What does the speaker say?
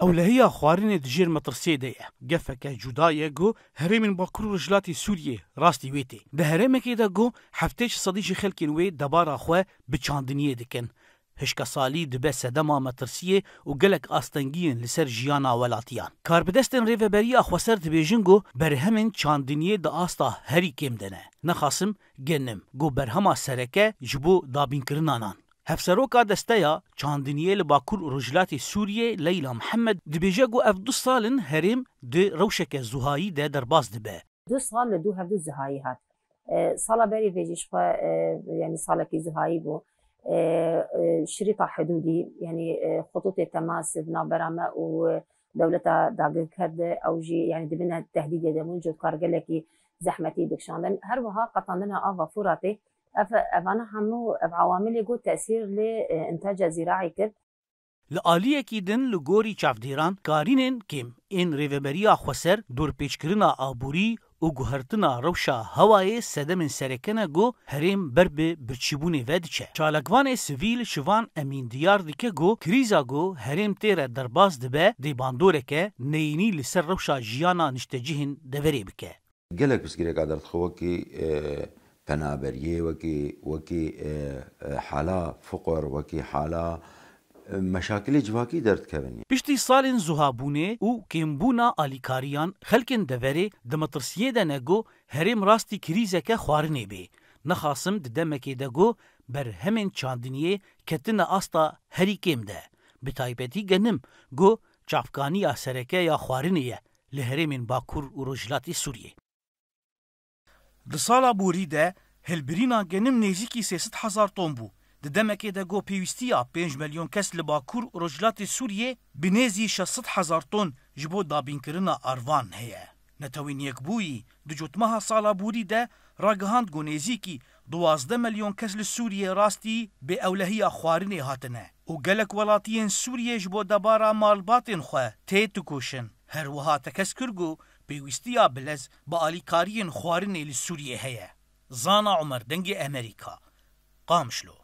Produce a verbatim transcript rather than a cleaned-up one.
Ewlehiya xwarinê di jêr metirsiyê de ye. Gefeke cuda ye ku herêmên Bakur û Rojhilatê Sûriyê rastî wê tê. Di herêmekê de ku heftê sedî ji xelkên wê debara xwe bi çandiniyê dikin. Hişkesalî dibe sedema metirsiyê û gelek astengiyên li ser jiyana welatiyan. Karbidestên Rêveberiya Xweser dibêjin ku berhemên çandiniyê di asta herî kêm de ne. Nexasim genim ku berhema sereke ji bo dabînkirina nan. Hevseroka Desteya Çandiniyê li Bakur û Rojhilatê Sûriyê Leyla Mihemed dibêje ku ev du sal in herêm di rewşeke zuhayî de derbas dibe. Du sal li du hevdu zuhayî hat. E, sala berî vê jî ji xwe, e, yanî salekî zuhayî bû. E, e, şirîta hidûdî, yanî, e, xutûtê temas di navbera me û dewleta dagirker de ew jî, yanî, dibine tehdîdê de bûn, cotkarî gelekî zehmetî dikişandin. Her wiha qetandina ava Furatê, ev, evana hemû ev ewamilê got tesîr lê, e, întaca zîraî kir. Li aliyekî din, li gorî çavdêran, karînên kêm ên Rêveberiya Xweser, dorpêçkirina aborî û guhertina rewşa hewayê sedemên sereke ne ku herêm ber bi birçîbûnê ve diçe. Çalakvanê sivîl Şivan Emîn diyar dike ku krîza ku herêm tê re derbas dibe, dê bandoreke neyînî li ser rewşa jiyana niştecihên deverê bike. Gelek pirsgirêka derdixwe wekî, e, penaberiyê, wekî, wekî, e, e, hala fiqir, wekî hala, e, meşakilê civakî derdikevin. Piştî salên zuhabûnê û kêmbûna alîkariyan, xelkên deverê di metirsiyê de ne ku herêm rastî krîzeke xwarinê bê. Nexasim di demekê de ku berhemên çandiniyê ketine asta herî kêm de. Bi taybetî genim ku çavkaniya sereke ya xwarinê ye li herêmên Bakur û Rojhilatê Sûriyê. Di sala borî de hilbirîna genim nêzîkî sê sed hezar ton bû. Di demekê de ku pêwîstiya pênc milyon kes li Bakur û Rojhilatê Sûriyê bi nêzî şeş sed hezar ton ji bo dabînkirina arvan heye. Netewên Yekbûyî di cotmeha sala borî de ragihand ku nêzîkî duwazdeh milyon kes li Sûriyê rastî bê ewlehiya xwarinê hatine û gelek welatiyên Sûriyê ji bo debara malbatên xwe tê dikoşin. Her wiha tekez kir ku pêwîstiya bilez bi alîkariyên xwarinê li Sûriyê heye. Zana Umer, Dengê Emerîka, Qamişlo.